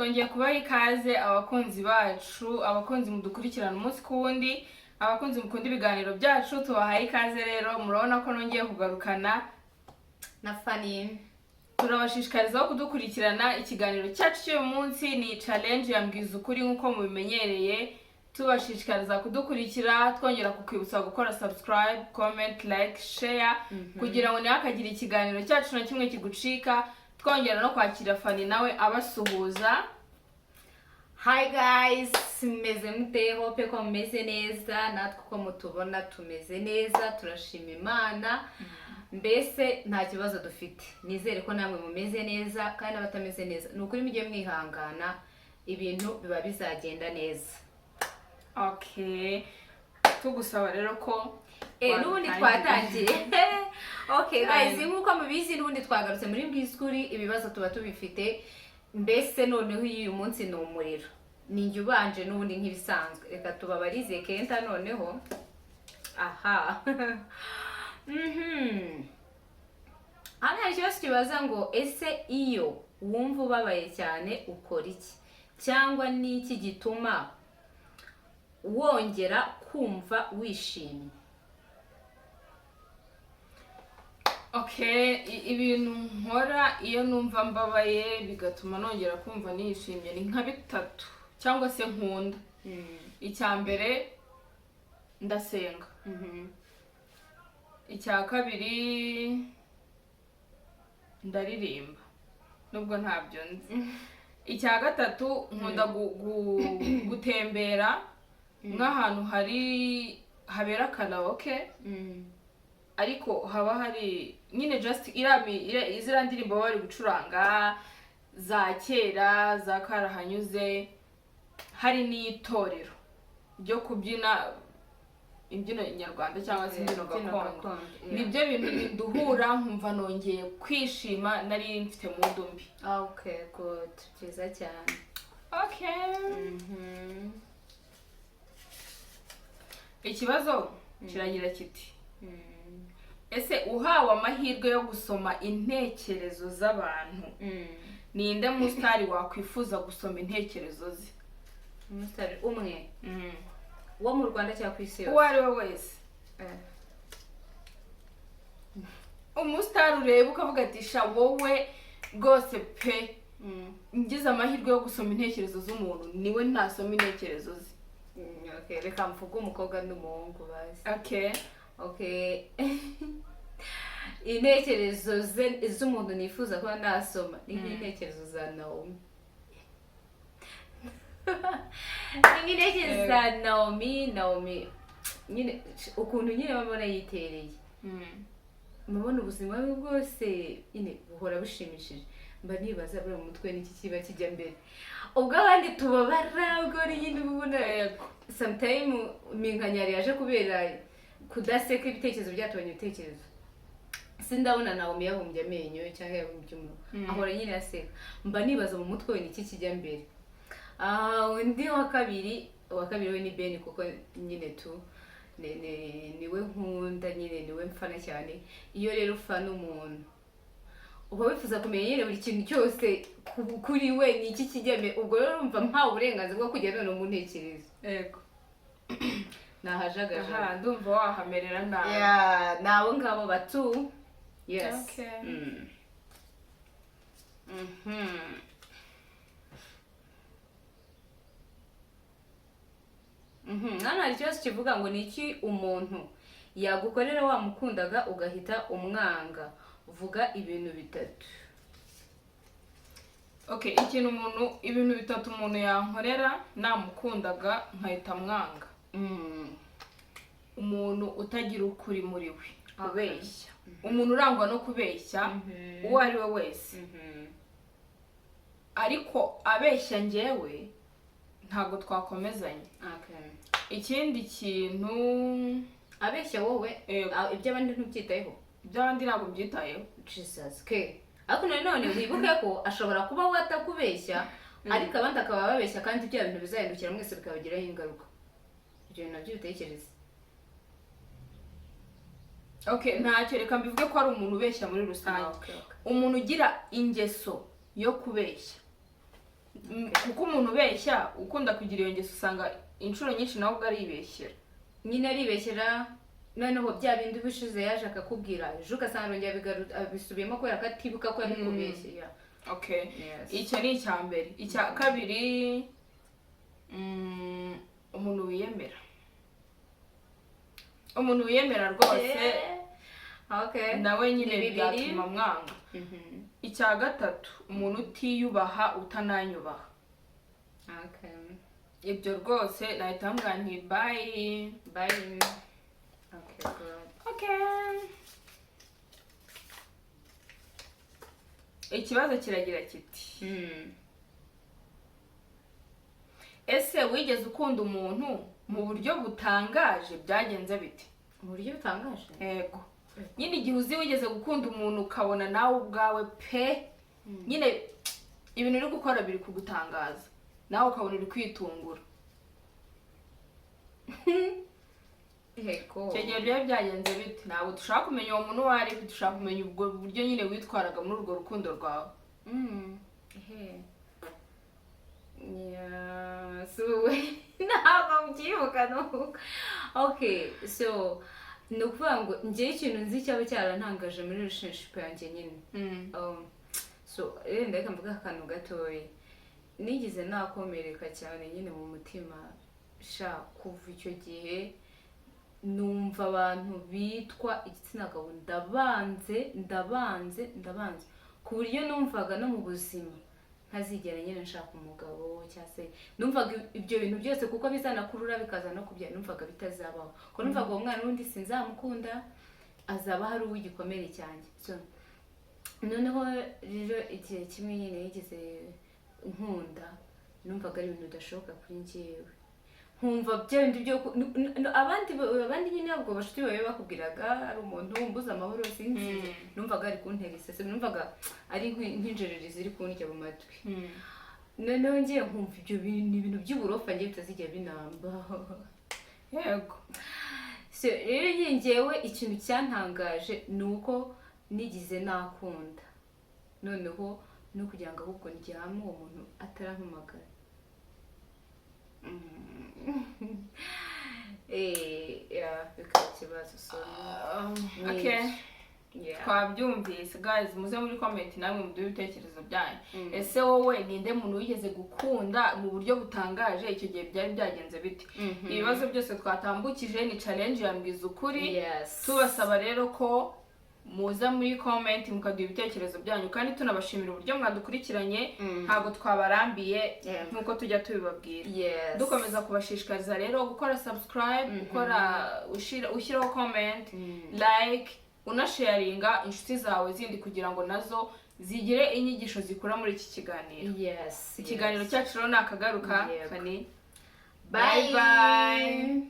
Twongeye kubaha ikaze, abakunzi bacu, abakunzi mudukurikirana umunsi ku wundi, abakunzi mukunda ibiganiro byacu, tubahaye ikaze. Rero murabona ko nongeye kugarukana na Fanny. Turabashishikariza kudukurikirana. Ikiganiro cyacu cy'uyu munsi ni challenge ya Mbwiza Ukuri, nk'uko mubimenyereye. Tubashishikariza kudukurikira, twongera kukwibutsa gukora subscribe, comment, like, share, kugira ngo ntihakagire ikiganiro cyacu na kimwe kigucika. Twongera no kwakira Fanny, nawe abasuhuza. Hi guys, mumeze mute? Hope ko mumeze neza. Natwe uko mutubona tumeze neza, turashima Imana, mbese nta kibazo dufite. Nizere ko namwe mumeze neza, kandi n'abatameze neza, ni ukuri mujye mwihangana, ibintu biba bizagenda neza. Okay, tugusaba rero ko N'ubundi twatangiye. Twatangiye. Okay guys, Cyane. nk'uko mubizi, n'ubundi twagarutse muri Mbwizukuri. Ibibazo tuba tubifite, mbese noneho uyu munsi ni umuriro, ni njye ubanje n'ubundi nk'ibisanzwe. Reka tubabarize kenta noneho aha. Hano hari ikibazo kibaza ngo: ese iyo wumva ubabaye cyane ukora iki, cyangwa ni iki gituma wongera kumva wishimye? Okay, ibintu nkora iyo numva mbabaye bigatuma nongera kumva nishimye ni nka bitatu cyangwa se nkunda. Icya mbere, ndasenga. Icya kabiri, ndaririmba nubwo ntabyo nzi. Icya gatatu, nkunda gutembera nk'ahantu hari habera karaoke, ariko haba hari nyine just ziriya ndirimbo baba bari gucuranga za kera, za karahanyuze, hari n'itorero ryo kubyina imbyino nyarwanda cyangwa se imbyino imbyino gakondo. Gakondo, yeah. Nibyo bintu binduhura, nkumva nongeye kwishima nari mfite mood mbi. Okay, good, byiza cyane. Okay, ikibazo kiragira kiti: ese uhawe amahirwe yo gusoma intekerezo z'abantu, ninde musitari wakwifuza gusoma intekerezo ze? Umusitari umwe wo mu Rwanda cyangwa ku isi yose? Uwo ari we wese. Umusitari ureba ukavuga ati: "Sha, wowe rwose pe, ngize amahirwe yo gusoma intekerezo z'umuntu, niwe ntasoma intekerezo ze." Okay, reka mvuge umukobwa n'umuhungu bazi. Okay. Okay, intekerezo ze z'umuntu nifuza kuba nasoma ni nk'intekerezo za Naomi, ni nk'intekerezo za Naomi. Naomi nyine, ukuntu nyine babona yitereye, mubona ubuzima bwe bwose nyine buhora bushimishije. Mba nibaza buriya mu mutwe n'iki kiba kijya mbere, ubwo abandi tubabara, ubwo ari nyine uba ubona sometime minkanyari yaje kubera kudaseka, ibitekerezo byatubanye ibitekerezo. Sindabona Naomi yabumbye amenyo cyangwa yabumbye umunwa, ahora nyine aseka. Mba nibaza mu mutwe we niki kijya mbere. Undi wa kabiri we ni Ben, kuko nyine tu niwe nkunda nyine, niwe mfana cyane. Iyo rero ufana umuntu, uba wifuza kumenya nyine buri kintu cyose kuri we, ni iki kijya mbere. Ubwo rero urumva mpawe uburenganzira bwo kujya none mu ntekerezo, nahajagajaga. Aha ndumva wahamerera nabi. Yeah, ni abo ngabo batu, yes. Okay. Hano hari ikibazo kivuga ngo: ni iki umuntu yagukorera wamukundaga ugahita umwanga? Vuga ibintu bitatu. Okay, ikintu umuntu, ibintu bitatu umuntu yankorera namukundaga nkahita mwanga: umuntu utagira ukuri muri we, ubeshya, umuntu urangwa no kubeshya, uwo ari we wese, ariko abeshya njyewe ntabwo twakomezanya. Ikindi kintu Abeshya wowe? Yego. Ah, iby'abandi ntubyitayeho? Iby'abandi ntabwo mbyitayeho. Jesus ke! Ariko nanone wibuke ko ashobora kuba we atakubeshya, ariko abandi akaba babeshya, kandi bya bintu bizahindukira mwese bikabagiraho ingaruka. Ibyo bintu nabyo ubitekereze. Okay, ntacyo, reka mbivuge ko ari umuntu ubeshya muri rusange. Okay. Umuntu ugira ingeso yo kubeshya. Kuko umuntu ubeshya, ukunda kugira iyo ngeso, usanga inshuro nyinshi nawe ubwo aribeshyera. Nyine aribeshyera. Noneho bya bindi ubushize yaje akakubwira, ejo ugasanga arongera abisubiyemo kubera ko atibuka ko yabikubeshye. Yeah. Okay. Yes. Icyo ni icya mbere. Icya kabiri, umuntu wiyemera, umuntu wiyemera rwose, Okay. nawe nyine Ni bibiri. byatuma mwanga. Icya gatatu, umuntu utiyubaha, utananyubaha. Ibyo rwose nahita mbwira nti bye. Bye. Okay, good. Okay, ikibazo kiragira kiti: Ese wigeze ukunda umuntu mu buryo butangaje? Byagenze bite? Mu buryo butangaje? Yego nyine, igihe uzi wigeze gukunda umuntu ukabona nawe ubwawe pe nyine ibintu uri gukora biri kugutangaza, nawe ukabona uri kwitungura. Yego. Icyo gihe byari byagenze bite? Ntabwo dushaka kumenya uwo muntu uwo ari we, dushaka kumenya ubwo buryo nyine witwaraga muri urwo rukundo rwawe. Ehe. Yeah, so ntabwo mbyibuka nuko. Okay, so ni ukuvuga ngo njyewe ikintu nzi cyaba cyarantangaje muri relationship yanjye nyine, so wenda reka mvuge akantu gatoya. Nigeze nakomereka cyane nyine mu mutima sha. Kuva icyo gihe numva abantu bitwa igitsina gabo ndabanze, ndabanze, ndabanze, ku buryo numvaga no mu buzima ntazigera nyine nshaka umugabo, cyangwa se numvaga ibyo bintu byose kuko bizanakurura bikaza no kubyara, numvaga bitazabaho, kuko numvaga uwo mwana n'undi sinzamukunda, azaba hari uw'igikomere cyanjye. So noneho rero igihe kimwe nyine yigeze nkunda, numvaga ari ibintu bidashoboka kuri njyewe, nkumva bya bindi byo abandi nyine ntabwo bashuti bawe bakubwiraga ari umuntu umbuza amahoro, sinzi. Numvaga ari kuntera isese, numvaga ari nk'injereri ziri kundya mu matwi. Noneho ngiye nkumva ibyo bintu ni ibintu by'uburofa, ngiye bitazigera binambaho. So rero nyine njyewe ikintu cyantangaje ni uko nigize nakunda, noneho no kugira ngo ahubwo ndyame uwo muntu atarampamagara. Yeah, bikaba ikibazo. So ni Okay. Yeah. Twabyumvise guys, muze muri comment namwe muduhe ibitekerezo byanyu. Ese wowe ninde muntu wigeze gukunda mu buryo butangaje? Icyo gihe byari byagenze bite? Ibibazo byose twatambukije ni challenge ya Mbwiza Ukuri. Tubasaba rero ko muza muri comment mukaduha ibitekerezo byanyu, kandi tunabashimira uburyo mwadukurikiranye. Ntabwo twabarambiye nk'uko tujya tubibabwira. Dukomeza kubashishikariza rero gukora subscribe, gukora ushyiraho comment, like, unasharinga inshuti zawe zindi kugira ngo nazo zigire inyigisho zikura muri iki kiganiro. Ikiganiro cyacu rero ni akagaruka. Yego. Fanny. Bye. Bye bye.